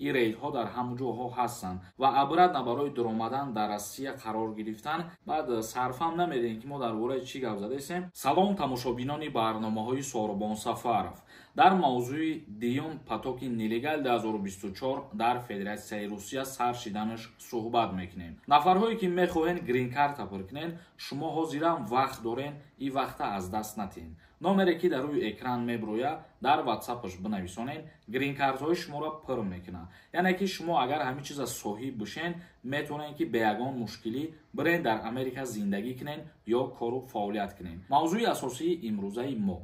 Ин рейдҳо дар ҳамон ҷоҳо ҳастанд ва обратно барои дуромадан дар Россия қарор гирифтан. Баъд сарфам намедиҳем, ки мо дар бораи чӣ гап задаистем. Салом, тамошобинони барномаҳои Сорбон Сафаров. Дар мавзӯи дуюм потоки нелегал 2024 дар Федератсияи Русия сар шиданаш суҳбат мекунем. Нафарҳое ки мехоҳен грин-карта пур кунен, шумо ҳозирам вақт дорен, ин вақта аз даст натиҳен. Номере ки дар рӯи экран меброяд, дар ватсапаш бинависонен, грин-картҳои шуморо пур мекунад. Яъне ки шумо агар ҳамин чиза соҳиб бошен, метавонед, ки бе ягон мушкилӣ бирен, дар Америка зиндагӣ кунен ё кору фаъолият кунен. Мавзӯи асосии имрӯзаи мо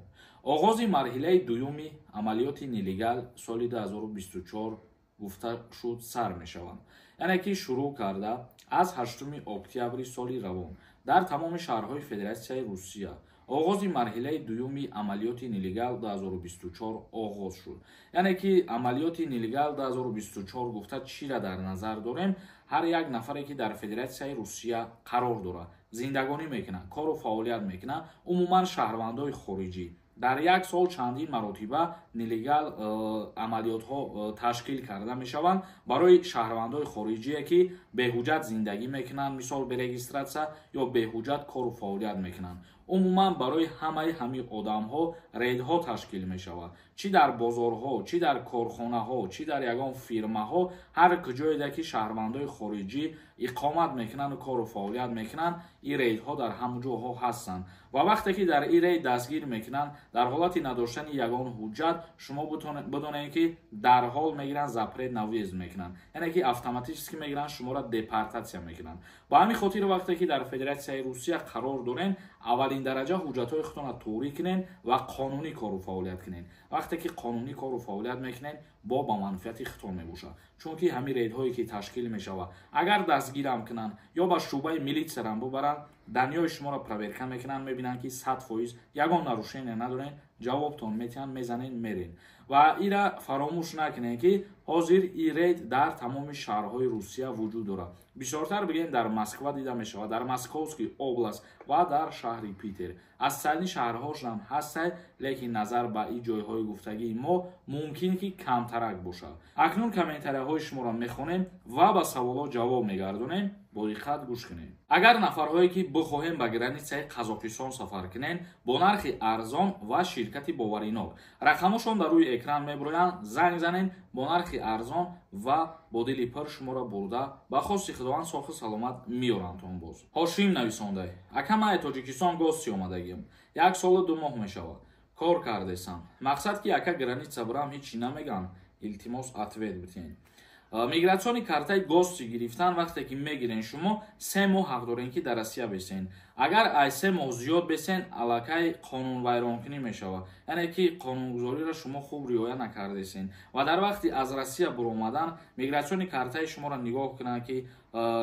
оғози марҳилаи дуюми амалиёти нелегал соли 2024 гуфта шуд сар мешаванд. Яъне ки шурӯъ карда аз 8 октябри соли равон дар тамоми шаҳрҳои Федератсияи Русия оғози марҳилаи дуюми амалиёти нелегал 2024 оғоз шуд. Яъне ки амалиёти нелегал 2024 гуфта чиро дар назар дорем? Ҳар як нафаре ки дар Федератсияи Русия қарор дорад, зиндагонӣ мекунад, кору фаъолият мекунад, умуман шаҳрвандои хориҷӣ, дар як сол чандин маротиба нелегал амалиётҳо ташкил карда мешаванд барои шаҳрвандои хориҷие, ки беҳуҷҷат зиндагӣ мекунанд, мисол, бе регистрация ё беҳуҷҷат кору фаъолият мекунанд. Умуман барои ҳамаи ҳамин одамҳо рейдҳо ташкил мешавад, чӣ дар бозорҳо, чӣ дар корхонаҳо, чӣ дар ягон фирмаҳо. Ҳар куҷоеда ки шаҳрвандои хориҷӣ иқомат мекунанду кору фаъолият мекунанд, ин рейдҳо дар ҳамон ҷоҳо ҳастанд. Ва вақте ки дар ин рейд дастгир мекунанд, дар ҳолати надоштани ягон ҳуҷҷат, шумо бидонед, ки дарҳол мегиранд, запрет на въезд мекунанд, яъне ки автоматически мегиранд, шуморо депортатсия мекунанд. Ба ҳамин хотир, вақте ки дар Федератсияи Русия қарор дорен, аввалин дараҷа ҳуҷҷатҳои худтонро туғрӣ кунен ва қонунӣ кору фаъолият кунен. Вақте ки қонунӣ кору фаъолият мекунен, бо ба манфиати худтон мебошад, чунки ҳамин рейдҳое ки ташкил мешавад, агар дастгирам кунанд ё ба шӯъбаи милитсиярам бубаранд, данныеи шуморо проверка мекунанд, мебинанд, ки 100% ягон нарушение надорен, ҷавобтон метиҳанд, мезанен, мерен. Ва ира фаромӯш накунед, ки ҳозир ин рейд дар тамоми шаҳрҳои Русия вуҷуд дорад. Бисёртар бигем, дар Москва дида мешавад, дар Московский область ва дар шаҳри Питер. Остальные шаҳрҳошам ҳастад, лекин назар ба ин ҷойҳои гуфтагии мо мумкин ки камтарак бошад. Акнун комментарияҳои шуморо мехонем ва ба саволҳо ҷавоб мегардонем. Бо диққат гӯш кунед. Агар нафарҳое ки бихоҳем ба границаи Қазоқистон сафар кунен бо нархи арзон ва ширкати боваринок, рақамошон дар рӯи экран мебироянд, занг занен. Бо нархи арзон ва бо дили пур шуморо бурда, ба хости Худованд, соху саломат меорандтон. Боз Ҳошим нависонда: «Ака, ман Тоҷикистон гости омадагим, як солу 2 моҳ мешавад, кор кардесам. Мақсад ки, ака, граница бурам, ҳечи намеган? Илтимос, ответ битен». Миграционный картаи гости гирифтан, вақте ки мегирен, шумо 3 моҳ ҳақ дорен, ки дар Россия бесен. Агар ай 3 моҳ зиёд бесен, аллакай қонунвайронкунӣ мешавад, яъне ки қонунгузориро шумо хуб риоя накардесен. Ва дар вақти аз Россия буромадан миграционный картаи шуморо нигоҳ кунанд, ки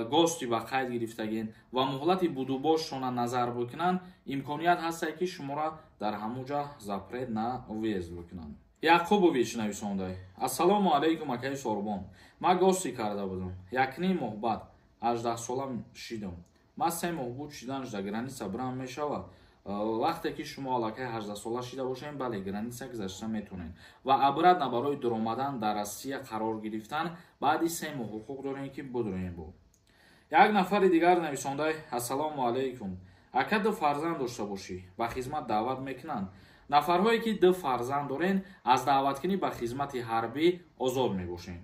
гости ба қайд гирифтагин, ва муҳлати будубошшона назар бикунанд, имконият ҳастае, ки шуморо дар ҳамон ҷа запрет на въезд бикунанд. Яқубович нависонда: «Ассалому алайкум, акаи Сорбон. Ман гости карда будам, якним моҳ баъд 18сола шидам. Ман 3 моҳ буд шиданаш, дар граница бирам мешавад?» Вақте ки шумо аллакай 18сола шида бошед, бале, граница гузашта метавонед. Ва обратно барои дуромадан дар Россия қарор гирифтан баъди 3 моҳ ҳуқуқ дорем, ки будроем. Бо як нафари дигар нависонда: «Ассалому алайкум, ака, ду фарзанд дошта бошӣ, ба хизмат даъват мекунанд?» Нафарҳое ки ду фарзанд дорен, аз даъваткунӣ ба хизмати ҳарбӣ озод мебошед.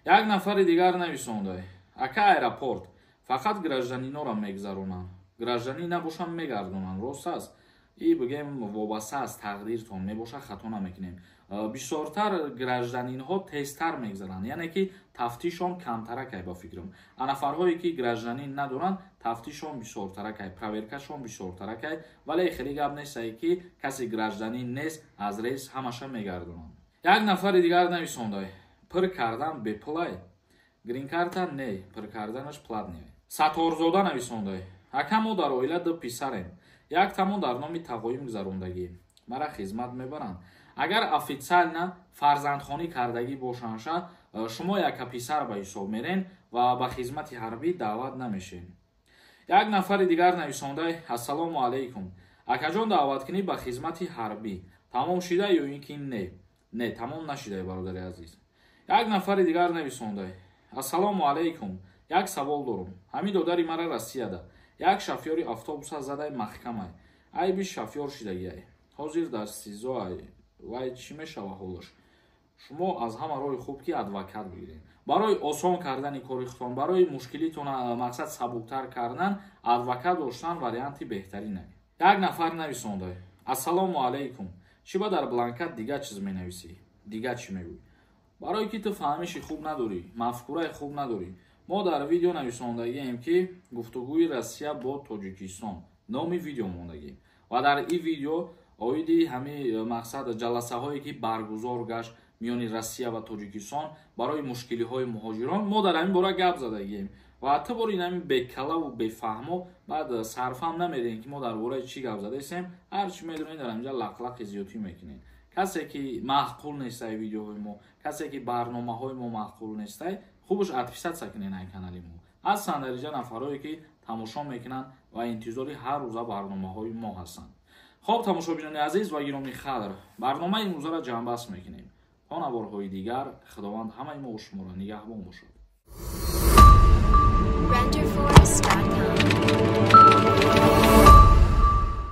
Як нафари дигар нависонда: «Ака, аэропорт фақат гражданинора мегузаронанд, гражданин набошам, мегардонанд, рост аст?» И бигем, вобаста аз тақдиртон мебошад, хато намекунем. Бисёртар гражданинҳо тезтар мегзаранд, яъне ки тафтишон камтаракай, ба фикрам. А нафарҳое ки гражданин надоранд, тафтишон бисёртаракай, проверкашон бисёртаракай. Вале хеле гап нестае, ки касе гражданин нест, аз рейс ҳамаша мегардонанд. Як нафари дигар нависонда: «Пур кардан бепулай гринкарта?» Не, пур карданаш платный. Сатторзода нависонда: «Ака, мо дар оила ду писарем, як тамон дар номи тағоим гузарондагӣ, мара хизмат мебаранд?» Агар официально фарзандхонӣ кардагӣ бошанша, шумо яка писар ба ҳисоб мерен ва ба хизмати ҳарбӣ даъват намешед. Як нафари дигар нависонда: «Ассалому алайкум, акаҷон, даъваткунӣ ба хизмати ҳарбӣ тамом шида ё ин ки не?» Не, тамом нашида, бародари азиз. Як нафари дигар нависондай: «Ассалому алайкум, як савол дорум. Ҳамин додари мара Россияда як шофёри автобуса задай, маҳкамай, айби шофёр шидагиай, ҳозир дар СИЗО. Вай чӣ мешава ҳолаш? Шумо аз ҳама роҳи хуб ки адвокат бигиред барои осон кардани кори худтон, барои мушкилитон мақсад сабуктар кардан, адвокат доштан варианти беҳтарин. Як нафар нависонда: «Ассалому алайкум, чӣ ба дар бланкат дигар чиз менависӣ, дигар чӣ мегӯӣ?» Барое ки ту фаҳмиши хуб надорӣ, мафкураи хуб надорӣ. Мо дар видео нависондагием, ки гуфтугӯи Россия бо Тоҷикистон номи видео мондагием ва дар ин видео оиди ҳамин мақсад ҷаласаҳое, ки баргузор гашт миёни Россия ва Тоҷикистон барои мушкилиҳои муҳоҷирон, мо дар ҳамин бора гап задагием. Ва ту бори ин ҳамин бекалаву бефаҳмо баъд сарфам намедиҳем, ки мо дар бораи чӣ гап задаистем. Ҳар чӣ медонед, дар ҳаминҷа лақлақи зиёдтӣ мекунед. Касе ки маъқул нестай видеоҳои мо, касе ки барномаҳои мо маъқул нестай, хубаш отписаться кунед ай канали мо. Ҳастанд дар инҷа нафарое, ки тамошо мекунанд ва интизори ҳар рӯза барномаҳои мо ҳастанд. Хоб, тамошобинони азиз ва гиромӣ қадр, барномаи имрӯзаро ҷамъбаст мекунем. То наворҳои дигар, Худованд ҳамаи мо шуморо нигаҳбон бошад.